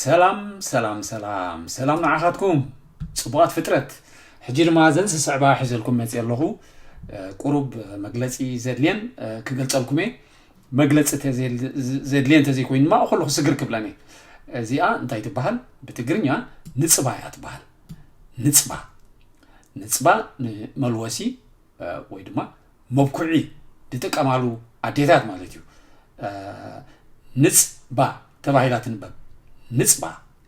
ሰላም ሰላም ሰላም ሰላም ንዓኻትኩም ጽቡቓት ፍጥረት። ሕጂ ድማ ዘን ስስዕባ ሒዘልኩም መፅእ ኣለኹ። ቁሩብ መግለፂ ዘድልየን ክገልፀልኩም እየ። መግለፂ ዘድልየ እንተዘይኮይኑ ድማ ከለኹ ስግር ክብለኒ። እዚኣ እንታይ ትበሃል? ብትግርኛ ንፅባ እያ ትበሃል። ንፅባ። ንፅባ ንመልወሲ ወይ ድማ መብኩዒ ዝጥቀማሉ ኣዴታት ማለት እዩ። ንፅባ ተባሂላ ትንበብ። ንፅባ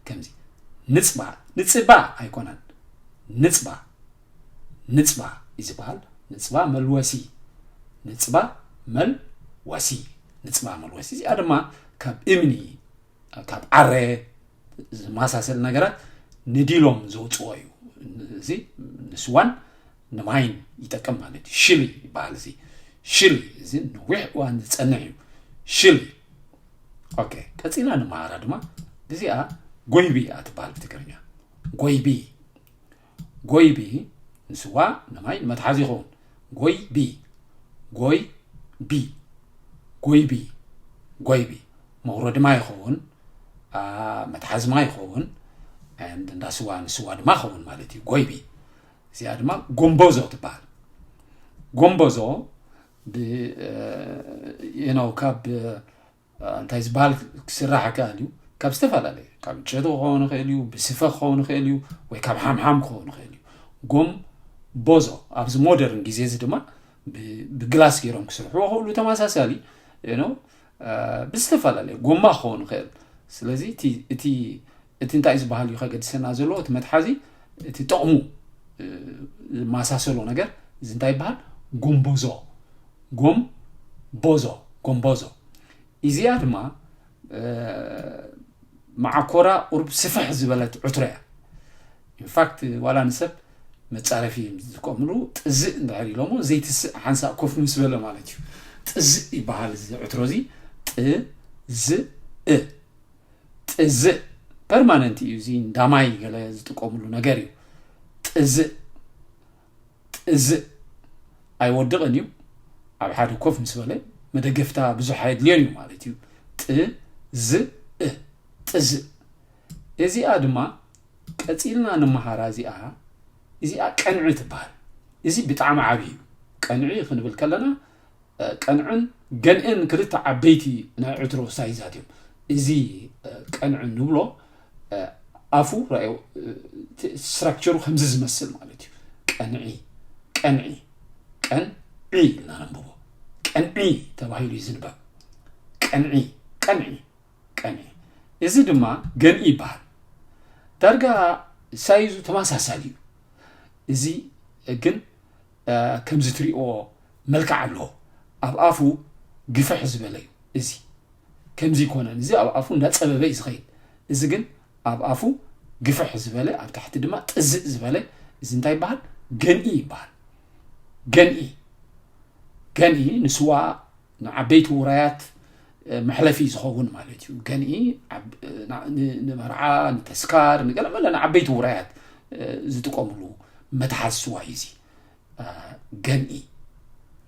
ከምዚ ንፅባ ንፅባ ኣይኮነን። ንፅባ ንፅባ እዩ ዝበሃል። ንፅባ መልወሲ። ንፅባ መልወሲ። ንፅባ መልወሲ እዚኣ ድማ ካብ እምኒ ካብ ዓረ ዝመሳሰል ነገራት ንዲሎም ዘውፅኦ እዩ። እዚ ንስዋን ንማይን ይጠቅም ማለት እዩ። ሽሊ ይበሃል። እዚ ሽሊ እዚ ነዊሕ እዋን ዝፀንሕ እዩ። ሽሊ። ኦኬ፣ ቀፂልና ንመሃራ ድማ እዚኣ ጎይቢ እያ ትበሃል ብትግርኛ። ጎይቢ ጎይቢ ንስዋ ንማይ ንመትሓዚ ይኸውን። ጎይቢ ጎይቢ ጎይቢ ጎይቢ መውረዲ ማይ ይኸውን። መትሓዚ ማይ ይኸውን። እንዳ ስዋ ንስዋ ድማ ይኸውን ማለት እዩ። ጎይቢ እዚኣ ድማ ጎምቦዞ ትበሃል። ጎምቦዞ ነው ካብ እንታይ ዝበሃል ክስራሕ ይከኣል እዩ። ካብ ዝተፈላለየ ካብ እንጨቲ ክኸውን ይኽእል እዩ፣ ብስፈ ክኸውን ይኽእል እዩ፣ ወይ ካብ ሓምሓም ክኸውን ይኽእል እዩ። ጎም ቦዞ ኣብዚ ሞደርን ግዜ እዚ ድማ ብግላስ ገይሮም ክስርሕዎ ክእሉ ተመሳሳሊ ነው ብዝተፈላለየ ጎማ ክኸውን ይኽእል። ስለዚ እቲ እንታይ ዝበሃል እዩ ከገድሰና ዘለዎ እቲ መትሓዚ እቲ ጠቕሙ ዝመሳሰሎ ነገር እዚ እንታይ ይበሃል? ጎምቦዞ ጎም ቦዞ ጎምቦዞ እዚኣ ድማ መዓኮራ ቁርብ ስፍሕ ዝበለት ዕትሮ እያ። ኢንፋክት ዋላ ንሰብ መፃረፊ ዝጥቀምሉ ጥዝእ እንድሕር ኢሎሞ ዘይትስእ ሓንሳእ ኮፍ ምስ በለ ማለት እዩ። ጥዝእ ይበሃል እዚ ዕትሮ እዚ። ጥዝእ ጥዝእ ፐርማነንት እዩ። እዚ እንዳማይ ገለ ዝጥቀምሉ ነገር እዩ። ጥዝእ ጥዝእ ኣይወድቕን እዩ። ኣብ ሓደ ኮፍ ምስ በለ መደገፍታ ብዙሕ ኣየድልዮን እዩ ማለት እዩ። ጥዝእ ጥዝእ እዚኣ ድማ ቀፂልና ንመሃራ እዚኣ እዚኣ ቀንዒ ትበሃል። እዚ ብጣዕሚ ዓብዪ እዩ። ቀንዒ ክንብል ከለና ቀንዕን ገንእን ክልተ ዓበይቲ ናይ ዕትሮ ሳይዛት እዮም። እዚ ቀንዒ ንብሎ ኣፉ ራዮ ስትራክቸሩ ከምዚ ዝመስል ማለት እዩ። ቀንዒ ቀንዒ ቀንዒ ኢልና ነንብቦ። ቀንዒ ተባሂሉ እዩ ዝንበብ። ቀንዒ ቀንዒ ቀንዒ። እዚ ድማ ገንኢ ይበሃል። ዳርጋ ሳይዙ ተመሳሳሊ እዩ። እዚ ግን ከምዚ ትሪእዎ መልክዕ ኣለዎ። ኣብ ኣፉ ግፍሕ ዝበለ እዩ። እዚ ከምዚ ይኮነን። እዚ ኣብ ኣፉ እንዳፀበበ እዩ ዝኸይድ። እዚ ግን ኣብ ኣፉ ግፍሕ ዝበለ ኣብ ታሕቲ ድማ ጥዝእ ዝበለ እዚ እንታይ ይበሃል? ገንኢ ይበሃል። ገንኢ ገንኢ ንስዋ ንዓበይቲ ውራያት መሕለፊ ዝኸውን ማለት እዩ። ገንኢ ንመርዓ፣ ንተስካር፣ ንገለመለ ንዓበይቲ ውራያት ዝጥቀምሉ መትሓዚ ስዋ እዩ እዚ። ገንኢ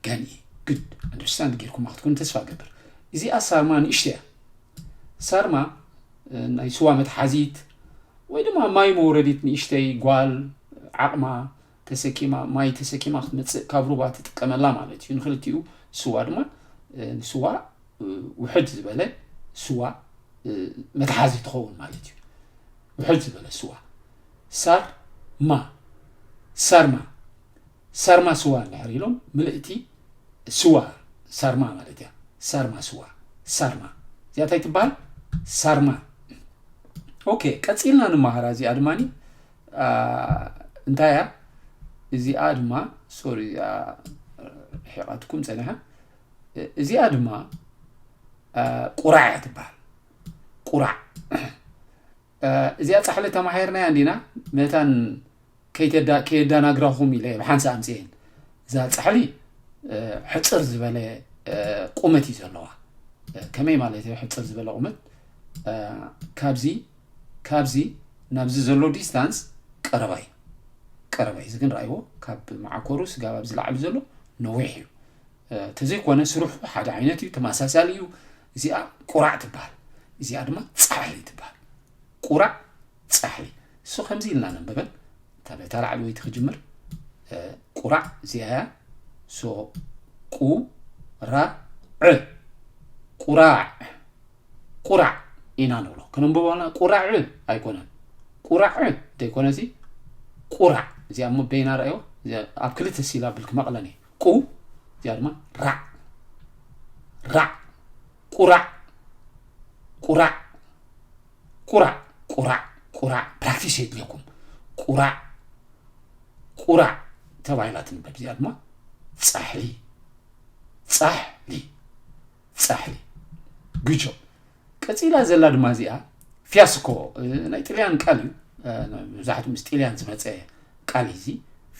ገንኢ ግድ ኣንደርስታንድ ጌርኩማ ክትኮኑ ተስፋ ገብር። እዚኣ ሳርማ ንእሽተያ ሳርማ ናይ ስዋ መትሓዚት ወይ ድማ ማይ መውረዲት ንእሽተይ ጓል ዓቕማ ተሰኪማ ማይ ተሰኪማ ክትመፅእ ካብ ሩባ ትጥቀመላ ማለት እዩ። ንክልቲኡ ስዋ ድማ ንስዋ ውሕድ ዝበለ ስዋ መትሓዚ ትኸውን ማለት እዩ። ውሕድ ዝበለ ስዋ ሳርማ ሳርማ ሳርማ ስዋ እንድሕር ኢሎም ምልእቲ ስዋ ሳርማ ማለት እያ። ሳርማ ስዋ ሳርማ እዚኣ እንታይ ትበሃል? ሳርማ። ኦኬ ቀፂልና ንመሃራ እዚኣ ድማ እንታይ እያ? እዚኣ ድማ ሶሪ ሒቓትኩም ፀኒሓ። እዚኣ ድማ ቁራዕ እያ ትበሃል። ቁራዕ እዚኣ ፃሕሊ ተማሂርናያ እንዲና መታን ከይተዳ ከየዳናግራኹም ኢለ ብሓንሳ ኣምፅኤን እዛ ፃሕሊ ሕፅር ዝበለ ቁመት እዩ ዘለዋ። ከመይ ማለት እዩ ሕፅር ዝበለ ቁመት? ካብዚ ካብዚ ናብዚ ዘሎ ዲስታንስ ቀረባ እዩ። ቀረባ እዩ። እዚ ግን ረኣይዎ ካብ መዓኮሩ ስጋብ ኣብዚ ላዕሊ ዘሎ ነዊሕ እዩ። ተዘይኮነ ስርሑ ሓደ ዓይነት እዩ፣ ተመሳሳሊ እዩ። እዚኣ ቁራዕ ትበሃል፣ እዚኣ ድማ ፃሕሊ ትበሃል። ቁራዕ ጻሕሊ። እሱ ከምዚ ኢልና ነንበበን። እታ በታ ላዕለወይቲ ክጅምር። ቁራዕ እዚኣ እያ። ሶ ቁ ራ ዕ ቁራዕ ቁራዕ ኢና ንብሎ። ከነንብቦ ቁራዕ ኣይኮነን። ቁራዕ ዘይኮነ እዚ ቁራዕ። እዚኣ እሞ በይና ረኣዮ። ኣብ ክልተ ሲላብል ክመቕለን እየ። ቁ እዚኣ ድማ ራዕ ራዕ ቁራዕ ቁራዕ ቁራዕ ቁራዕ ቁራዕ። ፕራክቲስ የድልየኩም። ቁራዕ ቁራዕ ተባሂላ ትንበብ። እዚኣ ድማ ጻሕሊ ጻሕሊ ጻሕሊ። ግጆ። ቀጺላ ዘላ ድማ እዚኣ ፊያስኮ ናይ ጥልያን ቃል እዩ። መብዛሕትኡ ምስ ጥልያን ዝመፀ ቃል እዩ እዚ።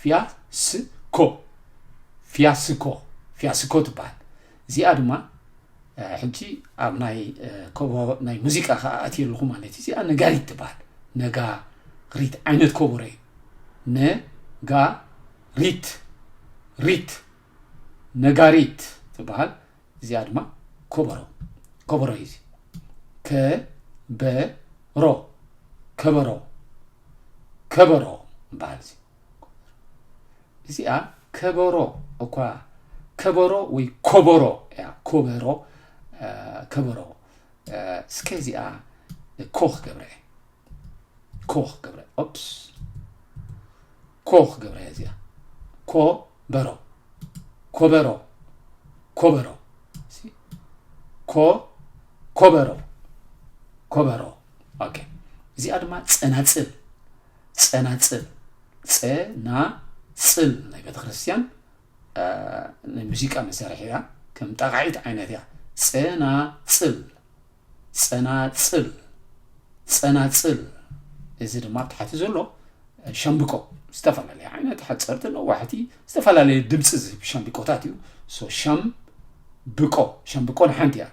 ፊያስኮ ፊያስኮ ፊያስኮ ትበሃል። እዚኣ ድማ ሕጂ ኣብ ናይ ኮቦ ናይ ሙዚቃ ከዓ ኣትየ ኣለኹ ማለት እዩ። እዚኣ ነጋሪት ትበሃል። ነጋሪት ዓይነት ኮቦሮ እዩ። ነጋሪት ሪት ነጋሪት ትበሃል። እዚኣ ድማ ኮበሮ ኮበሮ እዩ። እዚ ከበሮ ከበሮ ከበሮ ይበሃል። እዚ እዚኣ ከበሮ እኳ ከበሮ ወይ ኮበሮ እያ። ኮበሮ ከበሮ። እስከ እዚኣ ኮ ክገብረ ኮ ክገብረ ኦፕስ ኮ ክገብረ እዚኣ ኮበሮ ኮበሮ ኮበሮ ኮ ኮበሮ ኮበሮ። ኦኬ። እዚኣ ድማ ጸናጽል ጸናጽል ጸናጽል ናይ ቤተክርስትያን ናይ ሙዚቃ መሳርሒ እያ። ከም ጣቃዒት ዓይነት እያ። ጸናጽል ጸናጽል ጸናጽል። እዚ ድማ ኣብ ታሕቲ ዘሎ ሸምብቆ ዝተፈላለየ ዓይነት ሓፀርቲ ነዋሕቲ ዝተፈላለየ ድምፂ ዝህብ ሸምብቆታት እዩ። ሶ ሸምብቆ ሸምብቆ ንሓንቲ እያ።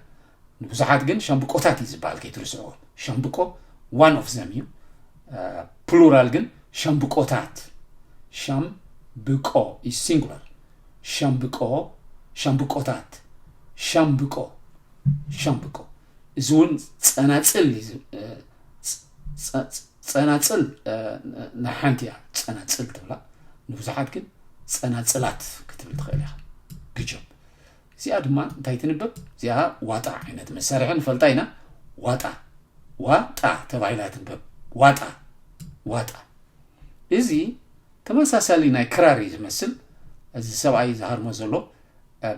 ንብዙሓት ግን ሸምብቆታት እዩ ዝበሃል ከይትርስዕዎ። ሸምብቆ one of them እዩ። ፕሉራል ግን ሸምብቆታት ሸምብቆ is singular። ሸምብቆ ሸምብቆታት ሸምብቆ ሸምብቆ። እዚ እውን ጸናጽል እዩ። ጸናጽል ንሓንቲ እያ ጸናጽል ትብላ። ንብዙሓት ግን ጸናጽላት ክትብል ትኽእል ኢኻ። ግጆብ። እዚኣ ድማ እንታይ ትንበብ? እዚኣ ዋጣ ዓይነት መሳርሒ ንፈልጣ ኢና። ዋጣ ዋጣ ተባሂላ ትንበብ። ዋጣ ዋጣ። እዚ ተመሳሳሊ ናይ ክራር እዩ ዝመስል። እዚ ሰብኣይ ዝሃርሞ ዘሎ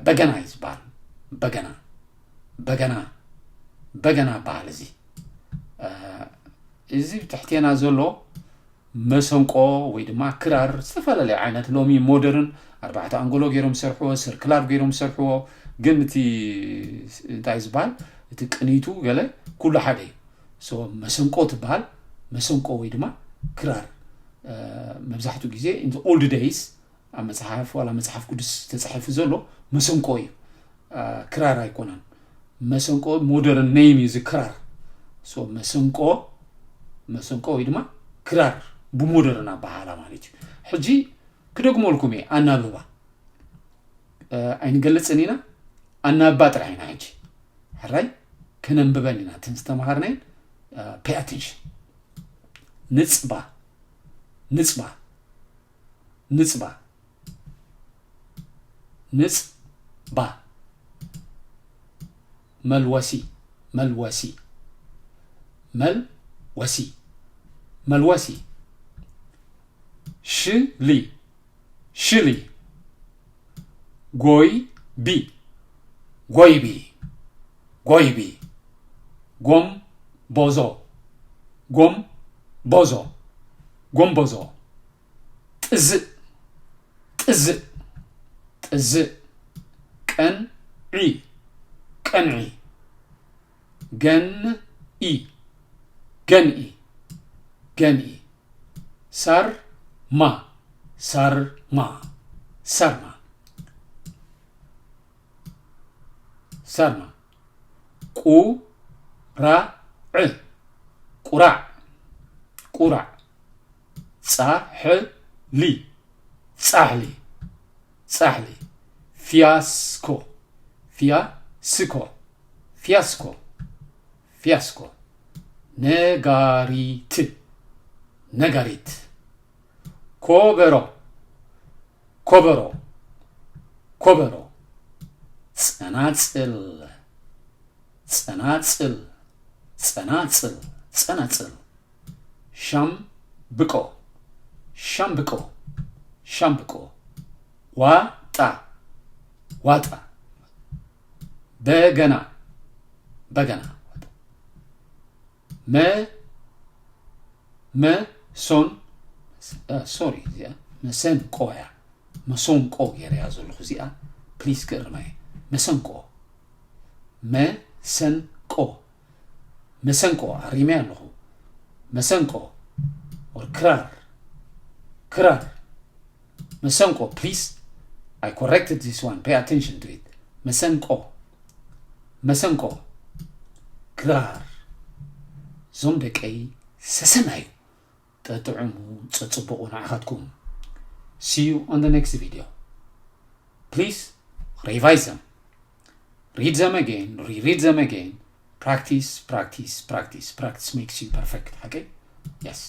በገና እዩ ዝበሃል። በገና በገና በገና በሃል። እዚ እዚ ትሕቴና ዘሎ መሰንቆ ወይ ድማ ክራር ዝተፈላለየ ዓይነት ሎሚ ሞደርን ኣርባዕተ ኣንጎሎ ገይሮም ዝሰርሕዎ ስርክላር ገይሮም ዝሰርሕዎ። ግን እቲ እንታይ ዝበሃል እቲ ቅኒቱ ገለ ኩሉ ሓደ እዩ። ሶ መሰንቆ ትበሃል። መሰንቆ ወይ ድማ ክራር መብዛሕትኡ ግዜ in the old days ኣብ መፅሓፍ ዋላ መፅሓፍ ቅዱስ ተፃሒፉ ዘሎ መሰንቆ እዩ። ክራር ኣይኮነን። መሰንቆ ሞደርን ኔም እዩ እዚ ክራር። ሶ መሰንቆ መሰንቆ ወይ ድማ ክራር ብሞደርን ኣበሃህላ ማለት እዩ። ሕጂ ክደግመልኩም እየ ኣናብባ ኣይንገልፅን ኢና። ኣናብባ ጥራሕ ኢና ሕጂ ሕራይ ከነንብበን ኢና እተን ዝተምሃርናየን። Pay attention። ንፅባ ንፅባ ንፅባ ንፅባ። መልወሲ መልወሲ መልወሲ መልወሲ። ሽሊ ሽሊ። ጎይቢ ጎይቢ ጎይቢ። ጎምቦዞ ጎምቦዞ ጎምቦዞ። ጥዝእ ጥዝእ ጥዝእ። ቀንዒ ቀንዒ። ገንኢ ገንኢ ገንኢ። ሳርማ ሳርማ ሳርማ ሳርማ። ቁራዕ ቁራዕ ቁራዕ። ጻሕሊ ጻሕሊ ጻሕሊ። ፊያስኮ ፊያስኮ ፊያስኮ ፊያስኮ። ነጋሪት፣ ነጋሪት። ኮበሮ፣ ኮበሮ፣ ኮበሮ። ጸናጽል፣ ጸናጽል፣ ጸናጽል፣ ጸናጽል። ሻምብቆ፣ ሻምብቆ፣ ሻምብቆ። ዋጣ፣ ዋጣ። በገና፣ በገና። መ መሶን ሶሪ፣ እዚኣ መሰንቆ እያ። መሰንቆ ገይረያ ዘለኹ እዚኣ፣ ፕሊስ ክእርማ እየ። መሰንቆ፣ መሰንቆ፣ መሰንቆ ኣሪመያ ኣለኹ። መሰንቆ፣ or ክራር፣ ክራር። መሰንቆ፣ please, I corrected this one, pay attention to it. መሰንቆ፣ መሰንቆ፣ ክራር። እዞም ደቀይ ሰሰናዩ፣ ጠጥዕሙ፣ ጸጽብቑ ንዓኻትኩም። See you on the next video. Please revise them. Read them again, reread them again. Practice, practice, practice. Practice makes you perfect. Okay? Yes.